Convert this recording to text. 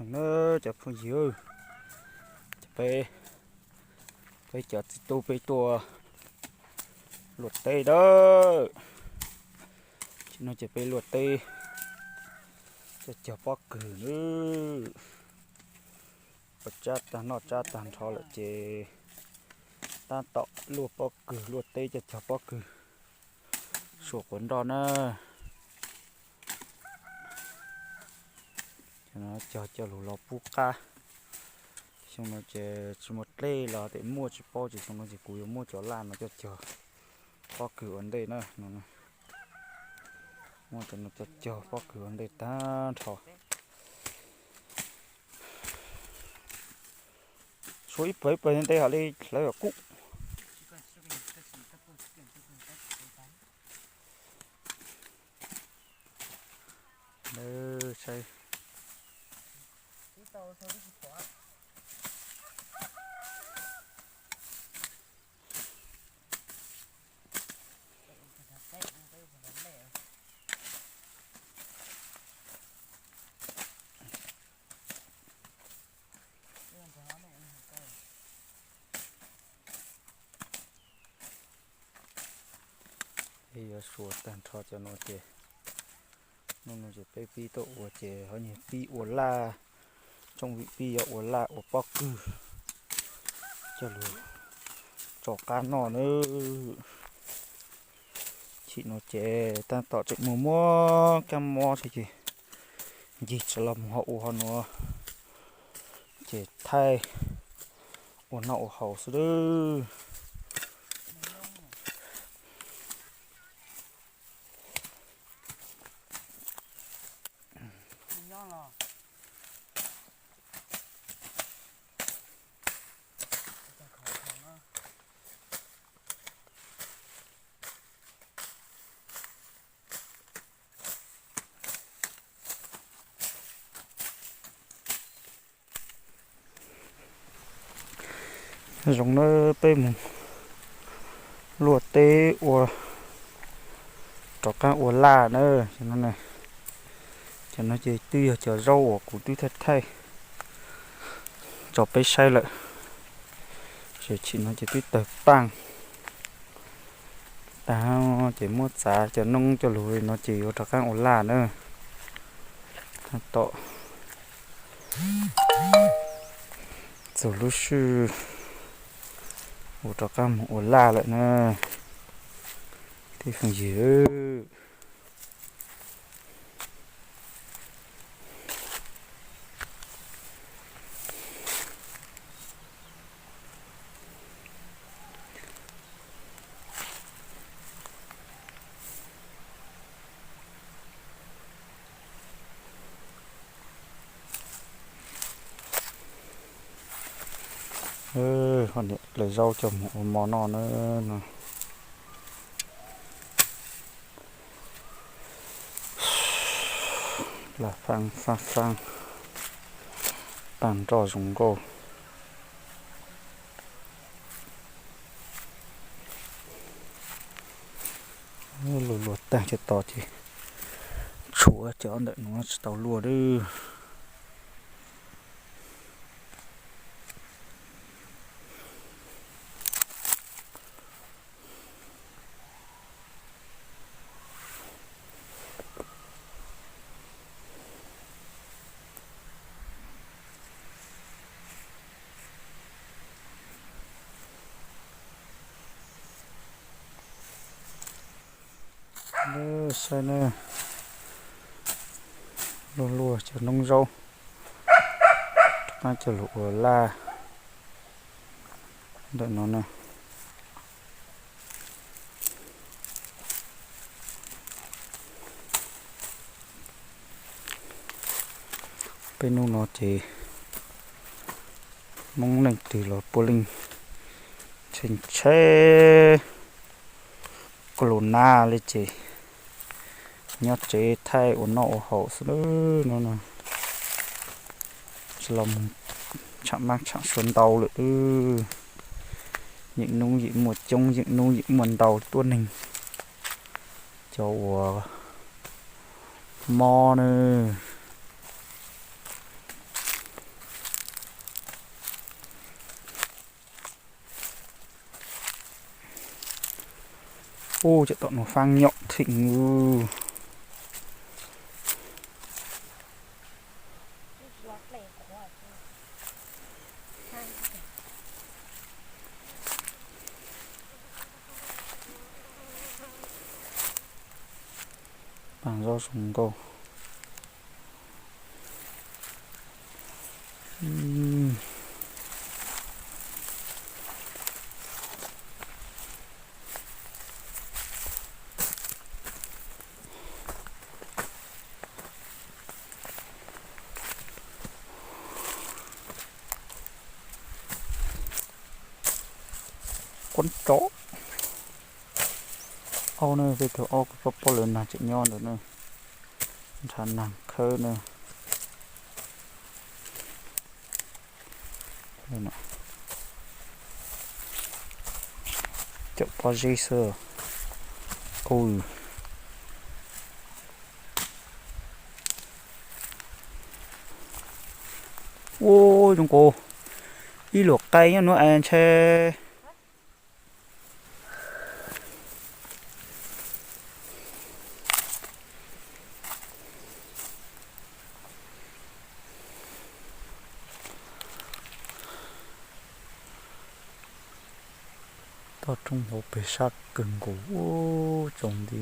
Nawb cov phooj ywg, peb, peb cov txiv tub peb tuaj luaj teb dawb. Tam sim no ces peb luaj teb coj cog pob kws nawb. Ua tsab tag noj tsab tag nrho lawm ces tab tom luaj pob kws, luaj teb coj cog pob kws, suav quav nroj na. Cog coj lug los pub qab. Xyoo no ces tsis muaj dlej los tes muaj tsis paub, ces xyoo no ces kuv yuav muab cov laj no coj cog pob kws ua ntej na. Muab cov no coj cog pob kws ua ntej tag nrho. Suav ib pawg ib pawg ntej hos li hlawv kub. Saib. Peb yuav suav tag nrho cov no ces hnub no ces peb pib tuaj ua ces ho nyuag pib ua laj, tsoom vim pib yuav ua laj ua pob kws coj lug tso qab noj nawb. Chim no ces tab tom tseem muaj muab kab mob thiab ces ncig tsis los mus ho ua ho nuav ces thaij ua noj ua haus xwb nawb. Zoo nawb, peb mus luaj teb ua, rov qab ua laj na. Cov no ces twb yog cov zaub uas kuv twb thaij thaij tso peb saib lawm, ces chim no ces twb tawg paaj tag ces muab txav cov noob coj lug no ces yuav rov qab ua laj na. Tab tom txug lub sij hawm rov qab mus ua laj lawm na. Tej phooj ywg, ho niam lawv zaub coj mus ua mov noj na. Lam faaj faaj faaj, paaj nroj zoo nkauj. Luaj luaj taag cov tod ces tshuav cov ntawm nuav tsis tau luaj lawm. Saib na, luaj luaj cov noob zaub, rov qaab coj lug ua laj ntawm no na. Peb hnub no ces Hmoob leej twg los puav leej ntshe ntshe kua lus nag li ces nyob tsev thaij ua noj ua haus xwb no. Tsis los mus tshaam maab tshaam sua ntau lawm. Yeem hnub yeem muaj coob, yeem hnub yeem muaj ntau tuab neeg cov uas mob na. Ub, cov tom no fab nyom theem. Paag zoj zoo nkauj. Quab tsov. Aub na, tej tug aub kuv pom pom lawv nag tseem nyob ntawd na. Ntshav nag khawb na. Caum pob zeb xwb. Ub, zoo nkaus ib luam qaib nyob nuav es ntshe. Toj roob hauv peg sab kawg nkaus, ub, tsaus nti.